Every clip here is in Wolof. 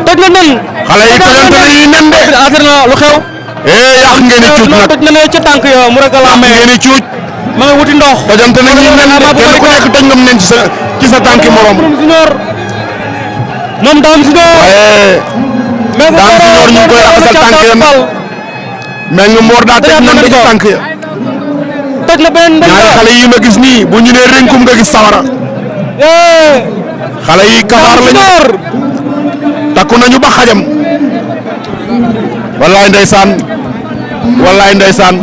toj na nen. xale yi tojante nañuy nen de. affaire na lu xew. yàq ngeen di cuuc nag toj na ne ca tànk ya mu rek la amee. ngeen di cuuc. ma nga wuti ndox. tojante nañuy nen de kenn ku nekk toj nga nen ci sa tànki morom. moom Dame Junior. mais Dame Junior ñu ngi koy raxasal tànk ya mais nga Mor daa toj nan ci tànk ya. toj na benn ñaari xale yi ma gis nii bu ñu nee renkum nga gis sawara. xale yi kafaar lañu takku nañu ba xajam. wallaay ndeysaan wallaay ndeysaan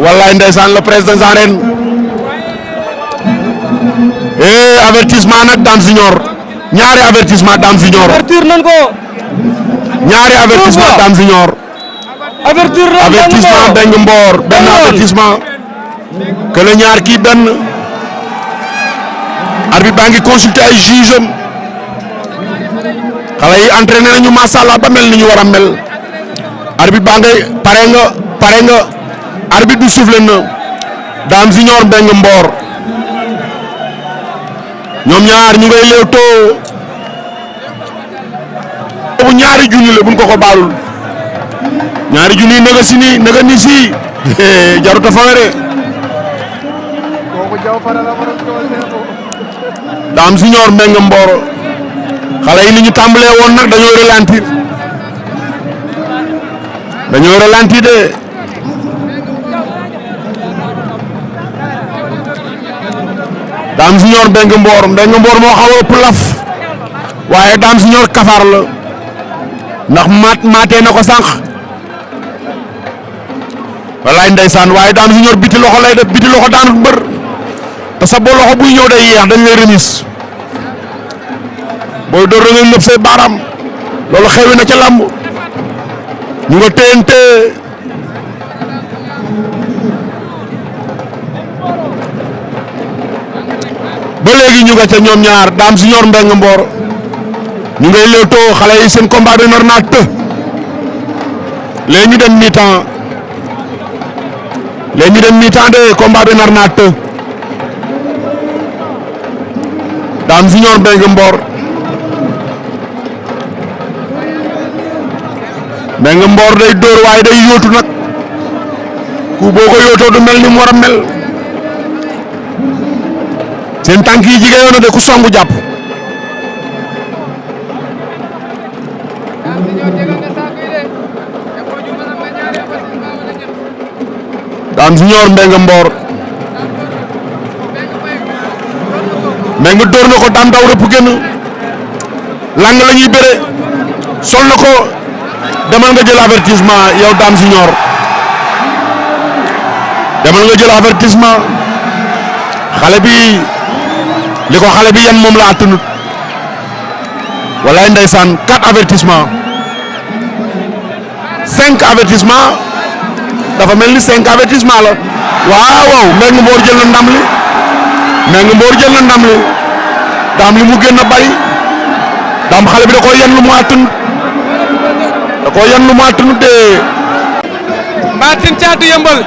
wallaay ndeysaan le président Sarène. avertissement nag Dame Junior ñaari avertissement Dame Junior. avertir nañ ko. ñaari avertissement Dame Junior. avertissement Mbengue Mbor benn avertissement. que le ñaar kii benn. arbitre baa ngi consulter ay juge am. xale yi entraîné nañu macha allah ba mel ni ñu war a mel. arbitre baa ngay pare nga arbitre bi soufflé na. Dame Junior Mbengue Mbor. ñoom ñaar ñu ngay léewtoo. boobu ñaari junni la buñ ko baalul. ñaari junni naga ni si jaruta fawere. Dame Junior Mbengue Mbor. xale yi ni ñu tàmbalee woon nag dañoo ralentir de. Dame Junior Mbengue Mbor moo xaw a ëpp laf waaye Dame Junior kafaar la ndax maatee na ko sànq wallaay ndeysaan waaye Dame Junior biti loxo lay def biti loxo daanut mbër te sa boo loxo buy ñëw day yeex dañ lay remis booy door da ngay nëb say baaraam loolu xewi na ca làmb ñu nga téyante ba léegi ñu nga ca ñoom ñaar Dame Junior Mbengue Mbor ñu ngay léewtoo xale yi seen combat bi nar naa të léegi ñu dem mi-temps de combat bi nar naa të Dame Junior Mbengue Mbor Mbengue Mbor day dóor waaye day yóotu nag ku boo ko yóotoo du mel ni mu war a mel seen tànk yi jigéen yoon de ku songu jàpp Dame Junior Mbengue Mbor Mbengue dóor na ko Dame daw rëpp génn lang la ñuy bëre sol na ko demal nga jël avertissement yow Dame Junior demal nga jël avertissement xale bi li ko xale bi yan moom la attanut walaay ndeysaan 4 avertissement 5 avertissement dafa mel ni 5 avertissement la waaw waaw Mbengue Mbor jël na ndam li Dame li mu génn bari Dame xale bi da koy yan lu mu attanut de. Mbathine Thiatou Yeumbeul.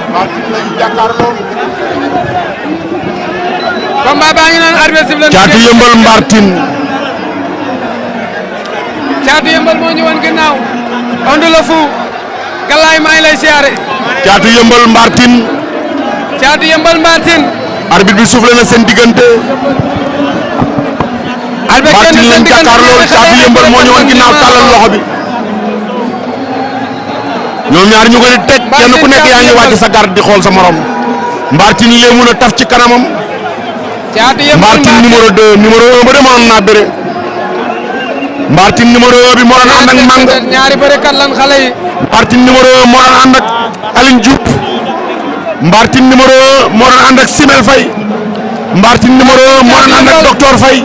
combat baa ngi naan arbitre sifflé na. Thiatou Yeumbeul Mbathine. Thiatou Yeumbeul moo ñëwoon ginnaaw. Onde le fou. Galaye maa ngi lay siyaare. Thiatou Yeumbeul Mbathine. arbitre bi soufflé na seen diggante. Mbathine lañ jàkkaarloo Thiatou Yeumbeul moo ñëwoon ginnaaw tàllal loxo bi. ñoom ñaar ñu ko di teg kenn ku nekk yaa ngi wàcc sa garde di xool sa morom. Mbathine léemu na taf ci kanamam. Mbathine numéro 2 numéro 1 ba demoon naa bëre. Mbathine numéro 1 bi moo doon ànd ak Mang. ñaari bërekat lan xale yi. Mbathine numéro 1 moo doon ànd ak Aline Diop. Mbathine numéro 1 moo doon ànd ak Simel Faye. Mbathine numéro 1 moo doon ànd ak docteur Faye.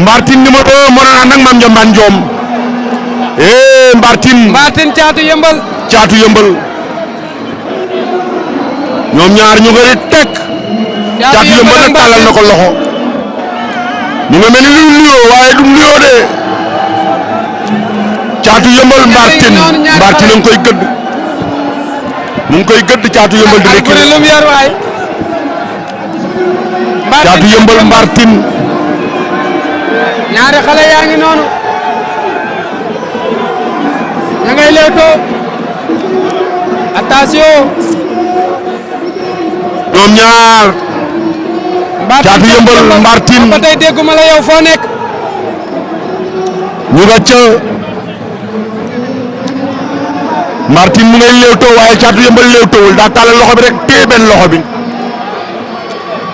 Mbathine numéro 1 moo doon ànd ak Mame Ndiambane Diom. Mbathine Thiatou Yeumbeul. ñoom ñaar ñu ngi teg. Thiatou Yeumbeul nag tàllal na ko loxo. ñu ngi mel ni lu nuyoo waaye du nuyoo de. Thiatou Yeumbeul Mbathine a ngi koy gëdd. mu ngi koy gëdd Thiatou Yeumbeul di rekk. Thiatou Yeumbeul Mbathine. ñaari xale yaa ngi noonu ña ngay leewtoo attention ñoom ñaar Caatu Yeumbeul Mbar Tine ba tey dégguma la yow foo nekk ñu nga ca Mbar Tine mu ngay leewtoo waaye Caatu Yeumbeul leewtoowul daa tàllal loxo bi rek téye benn loxo bi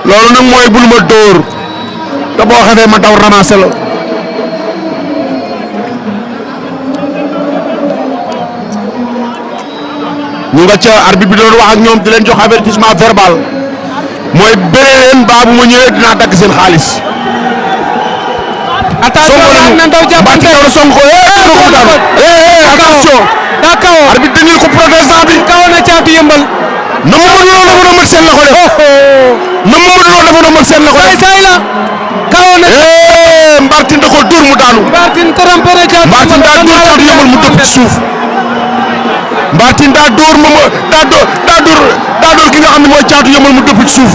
loolu nag mooy bul ma dóor te boo xefee ma daw ramasser la ñu nga ca arbitre bi doon wax ak ñoom di leen jox avertissement verbal mooy bëre leen baa bu ma ñëwee dinaa dagg seen xaalis. attention waat na ndaw jàppante Sonko attention daa kawoo arbitre dañu ko protestant bi kawoo na Caatu Yeumbeul na Mamadou Lo dafa doon mag seen loxo def na Mamadou Lo dafa doon mag seen loxo def say la kawoo na Mbar Tine da ko dóor mu daanu Mbar Tine trompé na Caatu Mbar Tine daa dóor Caatu Yeumbeul mu dëpp ci suuf Mbar Tine daa dóor ki nga xam ne mooy Caatu Yeumbeul mu dëpp ci suuf.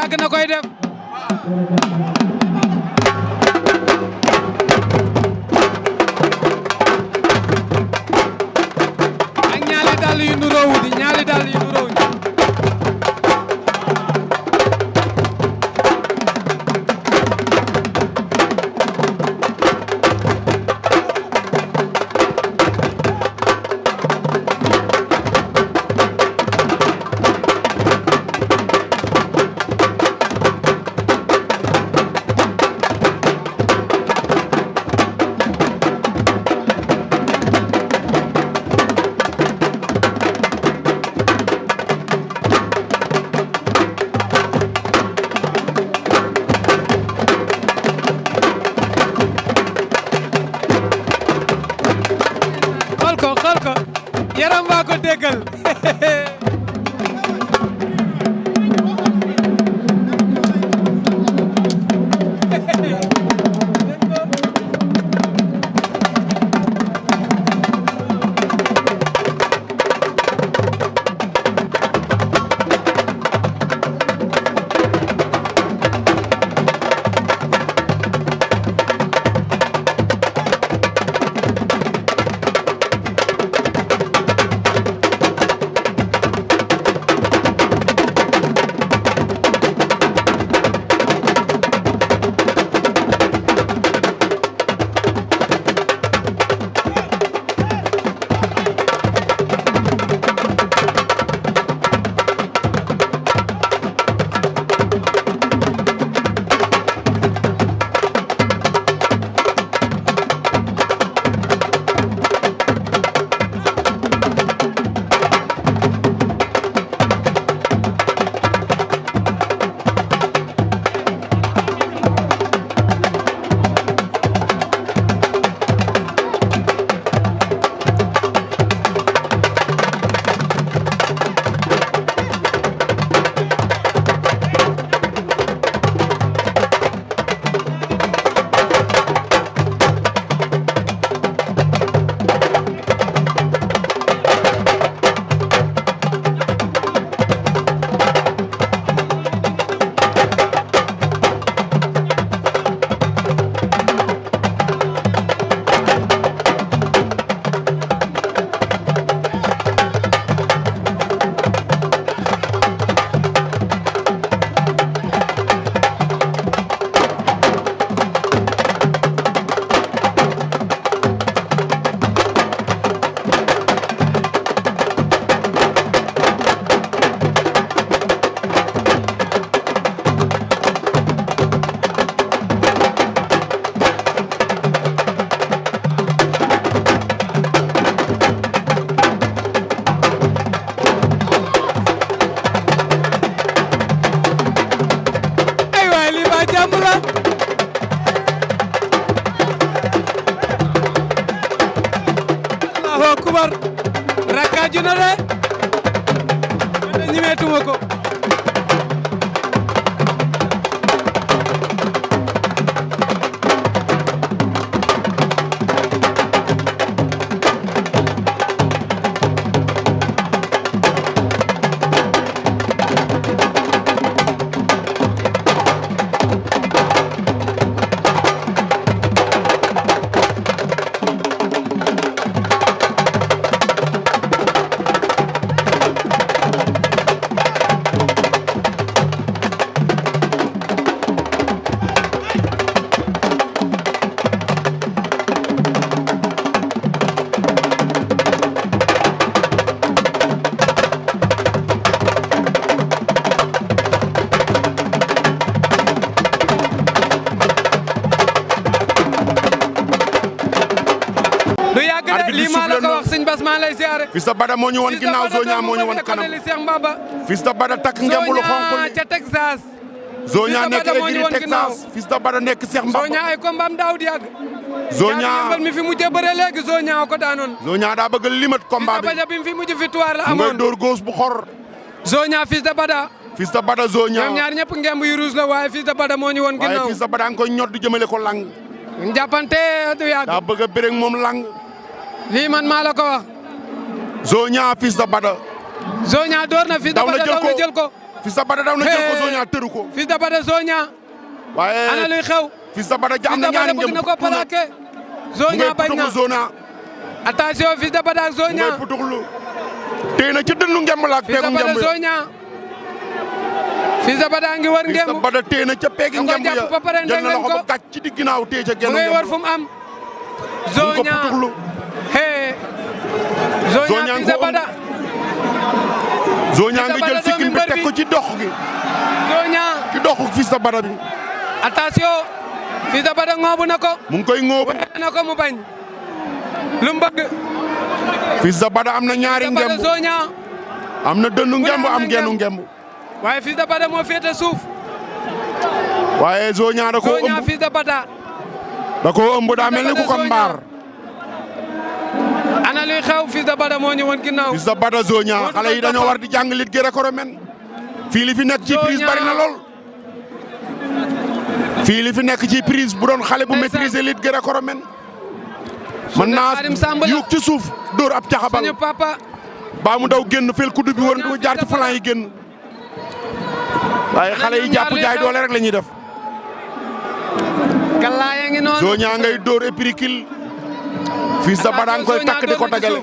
yàgg na koy def ak ñaari dàll yu nuróowu di ñaari dàll yu nuróowu xool ko yaram waa ko déggal lamb la Allahu akbar rakkaaju na de ñimeetuma ko lii maa la ko wax sëñ Bass maa lay siyaare. Fils de Bada moo ñu woon ginnaaw Zonia moo ñu woon kanam. Fils de Bada takk ngembul xonk li ca Texas. Zonia nekk écurie Texas Fils de Bada nekk Cheikh Mbaba. Zonia ay combat am daaw di yàgg. Zonia yàgg mi fi mujjee bëre léegi Zonia ko daanoon. Zonia daa bëgg limat combat bi. Fils de Bada bi mu fi mujj victoire la amoon. ngay door góos bu xor. Zonia Fils de Bada. Fils de Bada Zonia. ñoom ñaar ñëpp ngemb yu rouge la waaye Fils de Bada moo ñu woon ginnaaw. waaye Fils de Bada nga koy ñod jëmale ko lang. jàppante du yàgg. daa bëgg a bëre ak moom lang. lii man maa la ko wax. Zonia Fils de Bada. Zonia door na Fils de Bada daw na jël ko. Fils de Bada daw na jël ko Zonia tëru ko. Fils de Bada Zonia. waaye ana luy xew. Fils de Bada jàmm na ñaari ngëm bëgg na ko plaqué. Zonia bañ na attention Fils de Bada ak Zonia. ngay putuxlu téye na ci dënnu ngemb la ak peegu ngemb Fils de Bada Zonia. Fils de Bada ngi war ngemb. Fils de Bada téye na ca peegi ngemb ya jël na loxo ba gàcc ci di ginnaaw téye ca genn ngay war fu mu am. Zonia hey. Zonia Fils de Bada. Zonia nga jël sikkim bi teg ko ci dox gi. Zonia ci doxu Fils de Bada bi. attention Fils de Bada ngoobu na ko. mu ngi koy ngoobu. na ko mu bañ. lu mu bëgg. Fils de Bada am na ñaari ngemb. Zonia. am na dënnu ngemb am gennu ngemb. waaye Fils de Bada moo féete suuf. waaye Zonia da koo ëmb. Zonia Fils de Bada. da koo ëmb daa mel ni ku ko mbaar. ana luy xew Fils de Bada moo ñu woon ginnaaw. Fils de Bada Zonia xale yi dañoo war di jàng lit gréco-romaine. fii li fi nekk ci prise bari na lool. fii li fi nekk ci prise bu doon xale bu maîtriser lit gréco-romaine. mën naa yuug ci suuf dóor ab caxabal. suñu papa. baa mu daw génn fel kuddu bi war du jaar ci flanc yi génn. waaye xale yi jàpp jaay doole rek la ñuy def. Galaye ngi noonu. Zonia ngay dóor épirikil. Fils de Bada nga koy takk di ko dagale.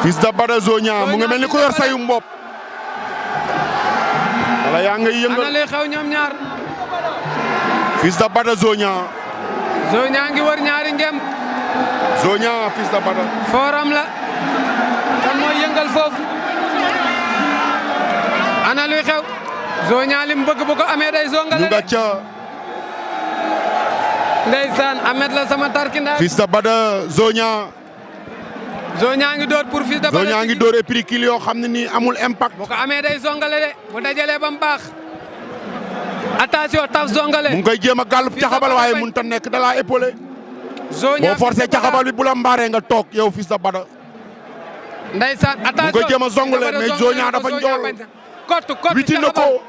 Fils de Bada Zonia mu ngi mel ni ko yor sayu mbopp. wala yaa ngay yëngal ana lay xew ñoom ñaar. Fils de Bada Zonia. Zonia ngi wër ñaari ngem. Zonia Fils de Bada. forum la. kan mooy yëngal foofu. ana luy xew. Zonia lim bëgg bu ko amee day zongale. ñu nga ca. ndeysaan Ahmed la sama tarkinda. Fils de Bada Zonia. Zonia ngi door pour Fils de Bada. Zonia ngi door épirikil yoo xam ne nii amul impact. bu ko amee day zongale de bu dajalee ba mu baax. attention taf zongale. mu ngi koy jéem a gàllub caxabal waaye mënut a nekk da laa épaulé. Zonia boo forcé caxabal bi bu la mbaaree nga toog yow Fils de Bada. ndeysaan attention mu ngi koy jéem a zongale mais Zonia dafa njool. kottu witi na ko.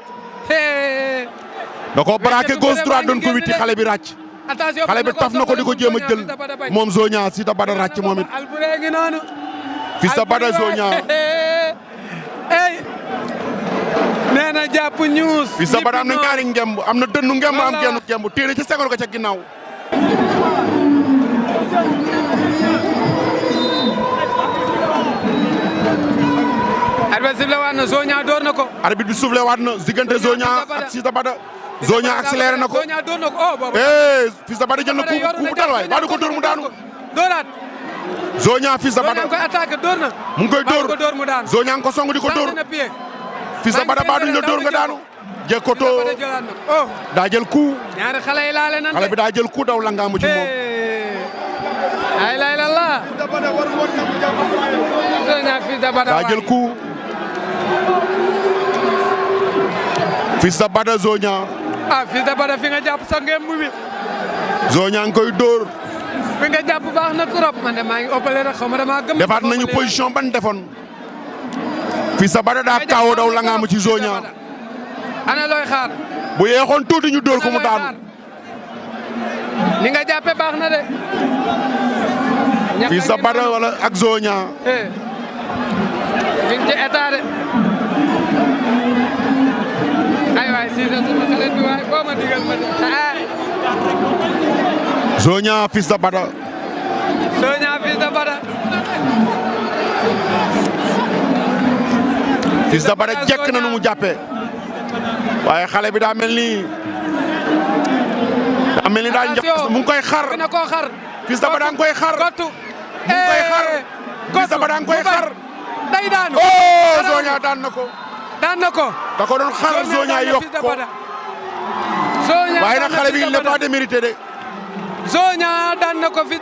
da koo braqué gauche droite doon ko witi xale bi ràcc. xale bi taf na ko di ko jéem a jël moom Zonia Fils de Bada ràcc moom it. Alboury ngi noonu. Fils de Bada Zonia. ey nee na jàpp ñuus. Fils de Bada am na ñaari ngemb am na dënnu ngemb am genn ngemb téere ci seconde ko ca ginnaaw. arbitre sifflé waat na Zonia door na ko. arbitre bi sifflé waat na diggante Zonia ak Fils de Bada. Zonia accéléré na ko. Zonia door na ko oh boobu. Fils de Bada jël na coup bu dal waay ba du ko dóor mu daanu. dooraat. Zonia Fils de Bada Zonia koy attaqué door na. mu ngi koy dóor mu daanu. Zonia nga ko song di ko dóor. Fils de Bada ba duñ la dóor nga daanu. jekkoto daa jël coup. ñaari xale yi laale nan xale bi daa jël coup daw la nga mu ci moom. ay lay la la. Zonia Fils de Bada daa jël coup. Fils de Bada Zonia. ah Fils de Bada fi nga jàpp sa ngeen bi. Zoña ngi koy dóor. fi nga jàpp baax na trop man de maa ngi ëppale rek xaw ma damaa gëm. defaat nañu position ban defoon. Fils de Bada daa kaaw daw la nga am ci Zoña. ana looy xaar. bu yeexoon tuuti ñu dóor ko mu daanu. ni nga jàppee baax na de. Fils de Bada wala ak Zoña. mi ngi ci état de. ay waay Cissé suma xarit bi waay boo ma digal ma de. Zoña Fils de Bada. Zoña Fils de Bada. Fils de Bada jekk na nu mu jàppee. waaye xale bi daa mel ni. daa njëkk mu ngi koy xar. dina ko xar. Fils de Bada nga koy xar. kottu. mu ngi koy xar. Fils de Bada nga koy xar. day daanu. oh Zoña daan na ko. daan na ko. da ko doon xar Zoña yokk ko. Zoña waaye nag xale bi il n'est pas démérité de. Zoña daan na ko Fils de